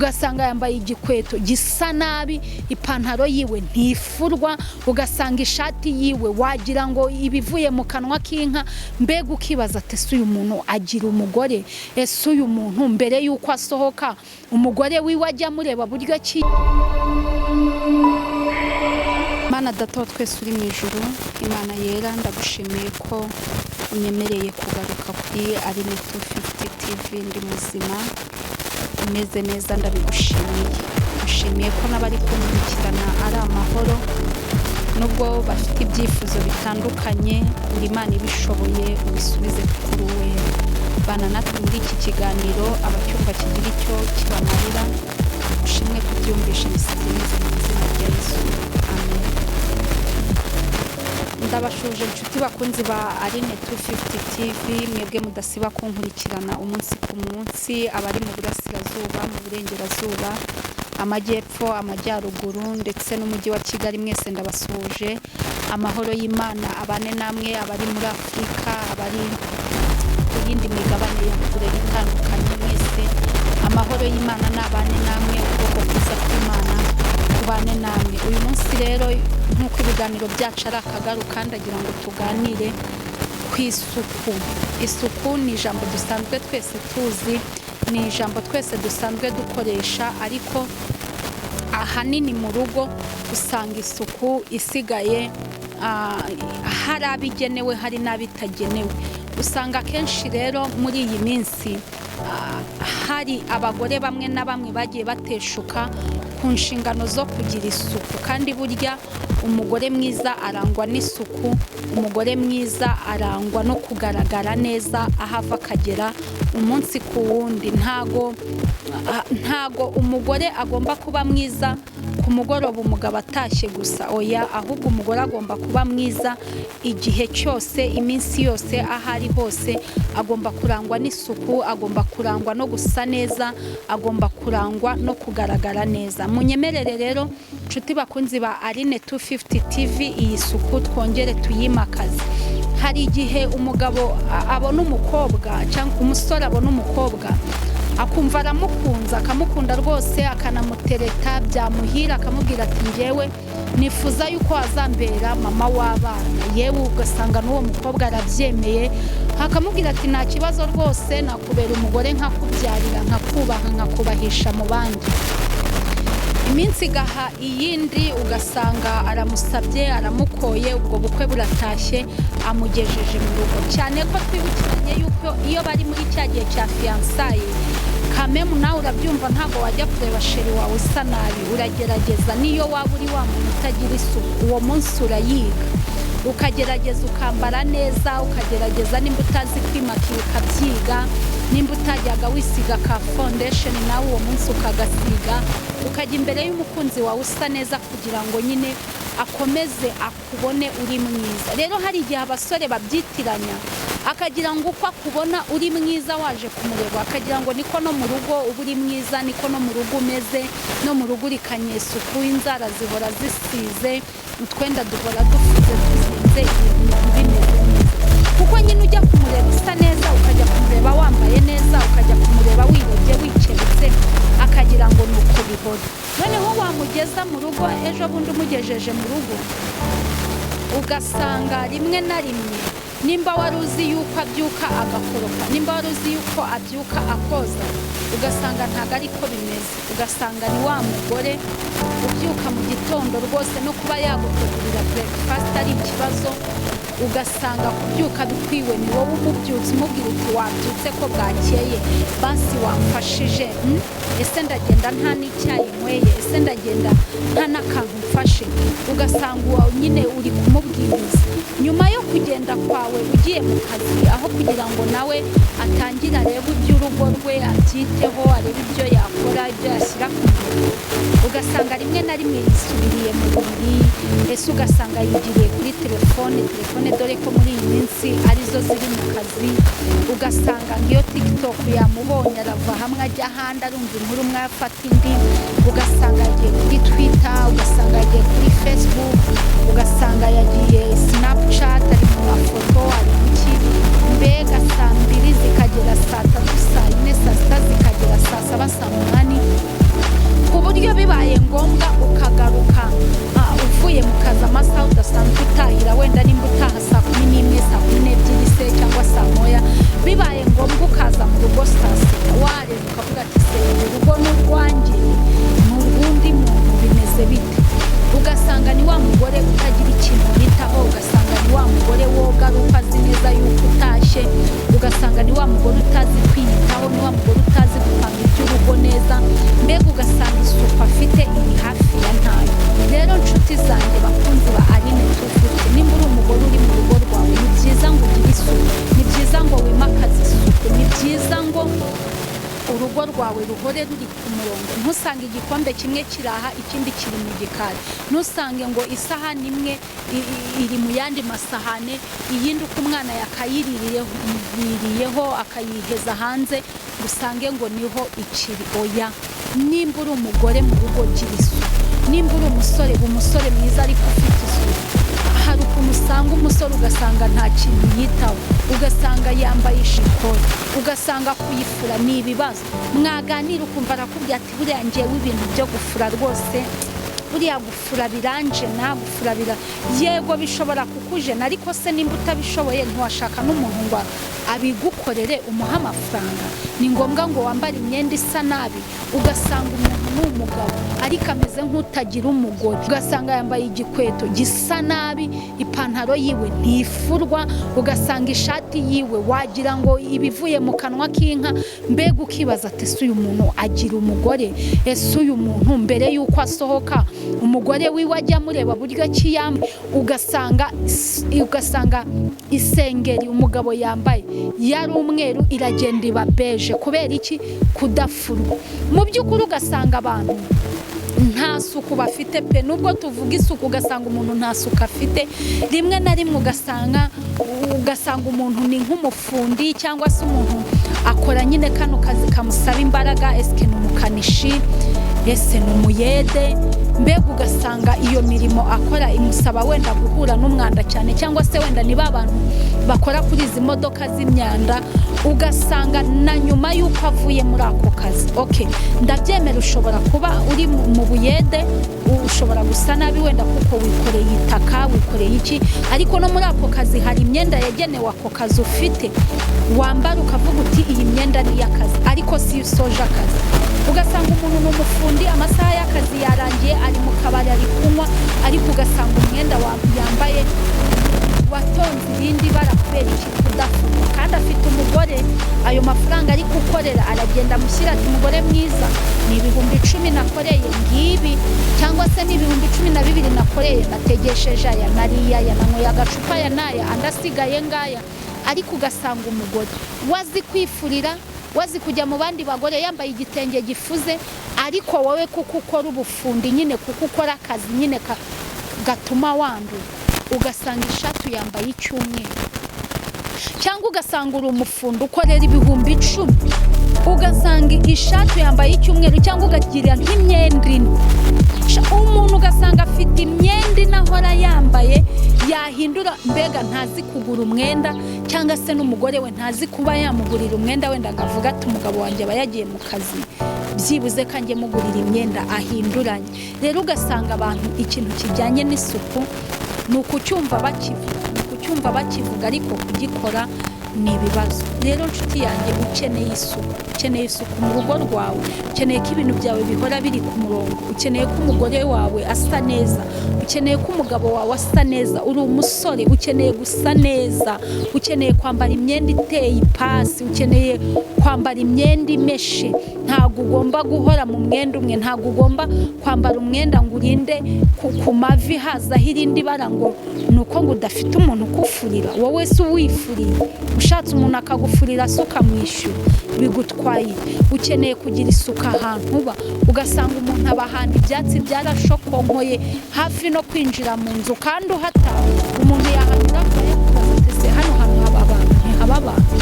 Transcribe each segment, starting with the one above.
Ugasanga yambaye igikweto gisa nabi, ipantaro yiwe ntifurwa, ugasanga ishati yiwe wagira ngo ibivuye mu kanwa k'inka. Mbega ukibaza ati: "Ese uyu muntu agira umugore? Ese uyu muntu mbere y'uko asohoka umugore wiwe ajya amureba buryo ki?" Mana Data wa twese uri mu ijuru, Imana yera, ndagushimiye ko unyemereye kugaruka kuri Aline 250 TV ndi muzima, umeze neza. Ndabigushimiye. Ngushimiye ko n'abari kunkurikirana ari amahoro, nubwo bafite ibyifuzo bitandukanye. Uri Imana ibishoboye, ubisubize kuri uwera. Bana natwe muri iki kiganiro, abacyumva kigira icyo kibamarira. Ushimwe kubyumvisha. Bisabye neza mu izina rya Yesu, amen. Ndabashuje inshuti bakunzi ba Aline 250 TV, mwebwe mudasiba kunkurikirana umunsi ku munsi, abari mu burasirazuba, mu burengerazuba, amajyepfo, amajyaruguru ndetse n'umujyi wa Kigali, mwese ndabasuhuje. Amahoro y'Imana abane namwe. Abari muri Afurika, abari ku yindi migabane ya kure itandukanye, mwese amahoro y'Imana nabane namwe, ukuboko kwiza kw'Imana kubane namwe. Uyu munsi rero, nk'uko ibiganiro byacu ari akagaruka, ndagira ngo tuganire ku isuku. Isuku ni ijambo dusanzwe twese tuzi, ni ijambo twese dusanzwe dukoresha, ariko ahanini mu rugo usanga isuku isigaye hari abigenewe, hari n'abitagenewe. Usanga akenshi rero muri iyi minsi hari abagore bamwe na bamwe bagiye bateshuka ku nshingano zo kugira isuku. Kandi burya umugore mwiza arangwa n'isuku, umugore mwiza arangwa no kugaragara neza aho ava akagera umunsi ku wundi. Ntago umugore agomba kuba mwiza ku mugoroba umugabo atashye gusa, oya, ahubwo umugore agomba kuba mwiza igihe cyose, iminsi yose, aho ari hose. Agomba kurangwa n'isuku, agomba kurangwa no gusa neza, agomba kurangwa no kugaragara neza. Munyemerere rero, nshuti bakunzi ba Aline 250 TV, iyi suku twongere tuyimakaze. Hari igihe umugabo abona umukobwa cyangwa umusore abona umukobwa akumva aramukunze, akamukunda rwose, akanamutereta, byamuhira akamubwira ati: "Ngewe nifuza yuko wazambera mama w'abana." Yewe, ugasanga n'uwo mukobwa arabyemeye, akamubwira ati: "Nta kibazo rwose, nakubera umugore, nkakubyarira, nkakubaha, nkakubahisha mu bandi." Iminsi igaha iyindi, ugasanga aramusabye, aramukoye, ubwo bukwe buratashye, amugejeje mu rugo. Cyane ko twibukiranye yuko iyo bari muri cya gihe cya fiançailles, kamemu nawe urabyumva, ntabwo wajya kureba chéri wawe usa nabi. Uragerageza, niyo waba uri wa muntu utagira isuku, uwo munsi urayiga, ukagerageza ukambara neza, ukagerageza nimba utazi kwimakiya ukabyiga, nimba utajyaga wisiga ka foundation nawe uwo munsi ukagasiga, ukajya imbere y'umukunzi wawe usa neza kugira ngo nyine akomeze akubone uri mwiza. Rero hari igihe abasore babyitiranya, akagira ngo uko akubona uri mwiza waje kumureba, akagira ngo niko no mu rugo uba uri mwiza, niko no mu rugo umeze, no mu rugo uri kanyesuku, inzara zihora zisize, utwenda duhora dufuze, tuzinze, ibintu bimeze neza. Kuko nyine ujya kumureba usa neza, ukajya kumureba wambaye neza, ukajya kumureba wirebye, wikebutse, akagira ngo ni uko bihora. Noneho wamugeza mu rugo, ejo bundi umugejeje mu rugo, ugasanga rimwe na rimwe nimba wari uzi yuko abyuka agakoropa, nimba wari uzi yuko abyuka akoza, ugasanga ntabwo ariko bimeze. Ugasanga ni wa mugore ubyuka mu gitondo rwose no kuba yagutegurira breakfast ari ikibazo. Ugasanga kubyuka bikwiwe ni wowe umubyutse, umubwira uti: "Wabyutse ko bwakeye? Basi wamfashije, Ese ndagenda nta n'icyayi nyweye? Ese ndagenda nta n'akantu mfashe?" Ugasanga uwo nyine uri kumubwiriza. Nyuma yo kugenda kwawe ugiye mu kazi, aho kugira ngo nawe atangire arebe iby'urugo rwe, abyiteho, arebe ibyo yakora, ibyo yashyira ku murongo, ugasanga rimwe na rimwe yisubiriye mu buriri, ese ugasanga yigiriye kuri telefone. Telefone dore ko muri iyi minsi arizo ziri mu kazi. Ugasanga nk'iyo TikTok yamubonye, arava hamwe ajya ahandi, arumva inkuru umwe afata indi, ugasanga yagiye kuri Twitter, ugasanga yagiye kuri Facebook, ugasanga yagiye Snapchat, ari mu mafoto, ari mu ki. Mbega saa 2 zikagera saa 3, saa 4, saa 6 zikagera saa 7, saa 8. ngombwa ukagaruka uvuye mu kazi amasaha udasanzwe utahira, wenda nimba utaha 11:00, 12:30 se cyangwa saa 1, bibaye ngombwa ukaza mu rugo saa 6, wareba ukavuga ati: "Se urugo ni urwanjye, ni urw'undi muntu, bimeze bite?" Ugasanga ni wa mugore utagira ikintu yitaho, ugasanga ni wa mugore woga ari uko azi neza yuko utashye, ugasanga ni wa mugore utazi kwiyitaho, ni wa mugore utazi gupanga iby'urugo neza. Mbega ugasanga isuku afite iri hafi ya ntayo. Rero nshuti zanjye, bakunzi ba Aline 250, nimba uri umugore uri mu rugo rwawe, ni byiza ngo ugire isuku, ni byiza ngo wimakaze isuku, ni byiza ngo urugo rwawe ruhore ruri ku murongo. Ntusange igikombe kimwe kiraha, ikindi kiri mu gikari. Ntusange ngo isahani imwe iri mu yandi masahane, iyindi uko umwana yakayiririyeho akayiheza hanze, ngo usange ngo niho ikiri. Oya, nimba uri umugore mu rugo, gira isuku. Nimba uri umusore, ba umusore mwiza ariko ufite isuku. Hari ukuntu usanga umusore ugasanga nta kintu yitaho, ugasanga yambaye ishikoro, ugasanga kuyifura ni ibibazo. Mwaganira ukumva arakubwira ati: "Buriya ngewe ibintu byo gufura rwose, buriya gufura biranjena, gufura bira." Yego, bishobora kukujena, ariko se nimba utabishoboye, ntiwashaka n'umuntu ngo abigukorere, umuhe amafaranga? Ni ngombwa ngo wambare imyenda isa nabi? Ugasanga umuntu ni umugabo ariko ameze nk'utagira umugore, ugasanga yambaye igikweto gisa nabi, ipantaro yiwe ntifurwa, ugasanga ishati yiwe wagira ngo ibivuye mu kanwa k'inka. Mbega ukibaza ati: "Ese uyu muntu agira umugore? Ese uyu muntu mbere y'uko asohoka umugore wiwe ajya amureba buryo ki yambaye?" Ugasanga isengeri umugabo yambaye yari umweru iragenda iba beige. Kubera iki? Kudafurwa. Mu by'ukuri ugasanga abantu nta suku bafite pe. Nubwo tuvuga isuku, ugasanga umuntu nta suku afite. Rimwe na rimwe ugasanga umuntu ni nk'umufundi, cyangwa se umuntu akora nyine kano kazi kamusaba imbaraga. Esike ni umukanishi? Ese ni umuyede? Mbega ugasanga iyo mirimo akora imusaba wenda guhura n'umwanda cyane, cyangwa se wenda ni ba bantu bakora kuri izi modoka z'imyanda. Ugasanga na nyuma y'uko avuye muri ako kazi, ok, ndabyemera, ushobora kuba uri mu buyede, ushobora gusa nabi wenda kuko wikoreye itaka, wikoreye iki, ariko no muri ako kazi hari imyenda yagenewe ako kazi ufite wambara, ukavuga uti: "Iyi myenda ni iy'akazi." Ariko si iyo usoje akazi, ugasanga umuntu ni umufundi, amasaha y'akazi yarangiye, ari mu kabari ari kunywa, ariko ugasanga umwenda yambaye watonze irindi bara. Kubera iki? Kudafurwa. Kandi afite umugore. Ayo mafaranga ari gukorera aragenda amushyira ati: "Umugore mwiza, ni 10,000 nakoreye ngibi, cyangwa se ni 12,000 nakoreye, nategesheje aya, nariye aya, nanyweye agacupa aya n'aya, andi asigaye ngaya." Ariko ugasanga umugore wazi kwifurira, wazi kujya mu bandi bagore yambaye igitenge gifuze, ariko wowe kuko ukora ubufundi nyine, kuko ukora akazi nyine gatuma wandura, ugasanga ishati yambaye icyumweru. Cyangwa ugasanga uri umufundi ukorera 10,000, ugasanga ishati yambaye icyumweru, cyangwa ugagira nk'imyenda ine. Umuntu ugasanga afite imyenda ine ahora yambaye, yahindura. Mbega ntazi kugura umwenda, cyangwa se n'umugore we ntazi kuba yamugurira umwenda, wenda ngo avuge ati: "Umugabo wanjye aba yagiye mu kazi, byibuze ko njye mugurira imyenda ahinduranye." Rero ugasanga abantu ikintu kijyanye n'isuku ni ukucyumva bakivuga, ni ukucyumva bakivuga, ariko kugikora ni ibibazo. Rero nshuti yanjye, ukeneye isuku, ukeneye isuku mu rugo rwawe, ukeneye ko ibintu byawe bihora biri ku murongo, ukeneye ko umugore wawe asa neza, ukeneye ko umugabo wawe asa neza. Uri umusore, ukeneye gusa neza, ukeneye kwambara imyenda iteye ipasi, ukeneye kwambara imyenda imeshe. Ntabwo ugomba guhora mu mwenda umwe, ntabwo ugomba kwambara umwenda ngo urinde ku mavi hazaho irindi bara ngo ni uko ngo udafite umuntu ukufurira. Wowe se uwifuriye? Ushatse umuntu akagufurira se ukamwishyura, bigutwaye? Ukeneye kugira isuku ahantu uba. Ugasanga umuntu aba ahantu ibyatsi byarashokonkoye hafi no kwinjira mu nzu, kandi uhataha umuntu yahanyura akaba yakubaza ati: "Se hano hantu haba abantu, ntihaba abantu?"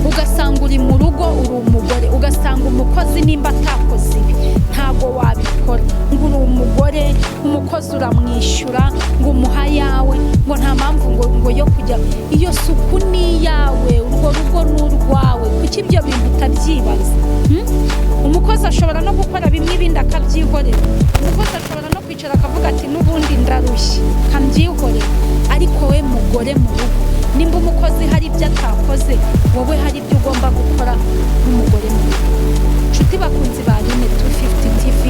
Ugasanga uri mu rugo, uri umugore, ugasanga umukozi nimba atakoze ibi ntabwo wabikora, ngo uri umugore, umukozi uramwishyura, ngo umuha ayawe, ngo nta mpamvu ngo yo kujya. Iyo suku ni iyawe, urwo rugo ni urwawe. Kuki ibyo bintu utabyibaza? Umukozi ashobora ashobora no gukora bimwe, ibindi akabyihorera. Umukozi ashobora no kwicara akavuga ati: "N'ubundi ndarushye, kambyihorera." Ariko we mugore mu rugo, nimba umukozi hari ibyo atakoze, wowe hari ibyo ugomba gukora nk'umugore mu rugo. Nshuti bakunzi ba Line 250 TV,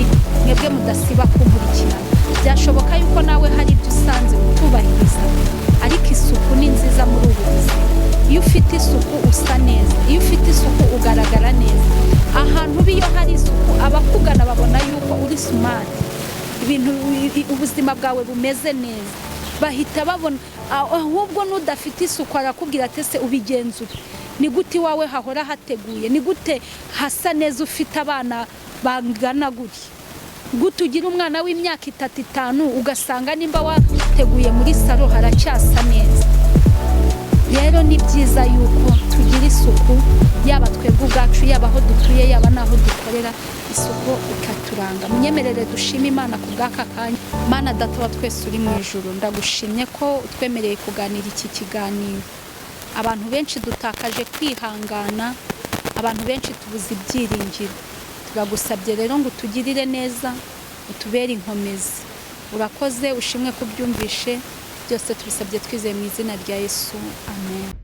mwebwe mudasiba kunkurikirana, byashoboka yuko nawe hari ibyo usanze utubahiriza, ariko isuku ni nziza muri ubu buzima. Iyo ufite isuku usa neza, iyo ufite isuku ugaragara neza. Ahantu uba iyo hari isuku, abakugana babona yuko uri smart, ibintu, ubuzima bwawe bumeze neza, bahita babona. Ahubwo n'udafite isuku arakubwira ati: "Ese ubigenza ute? Ni gute iwawe hahora hateguye? Ni gute hasa neza ufite abana bangana gutya? Gute ugira umwana w'imyaka 3, 5, ugasanga nimba wateguye muri salo haracyasa neza?" Rero ni byiza yuko tugira isuku, yaba twebwe ubwacu, yaba aho dutuye, yaba n'aho dukorera, isuku ikaturanga. Munyemerere dushime Imana ku bw'aka kanya. Mana Data wa twese uri mu ijuru, ndagushimye ko utwemereye kuganira iki kiganiro. Abantu benshi dutakaje kwihangana, abantu benshi tubuze ibyiringiro. Turagusabye rero ngo utugirire neza, utubere inkomezi. Urakoze, ushimwe ko ubyumvishe. Byose tubisabye twizeye mu izina rya Yesu, amen.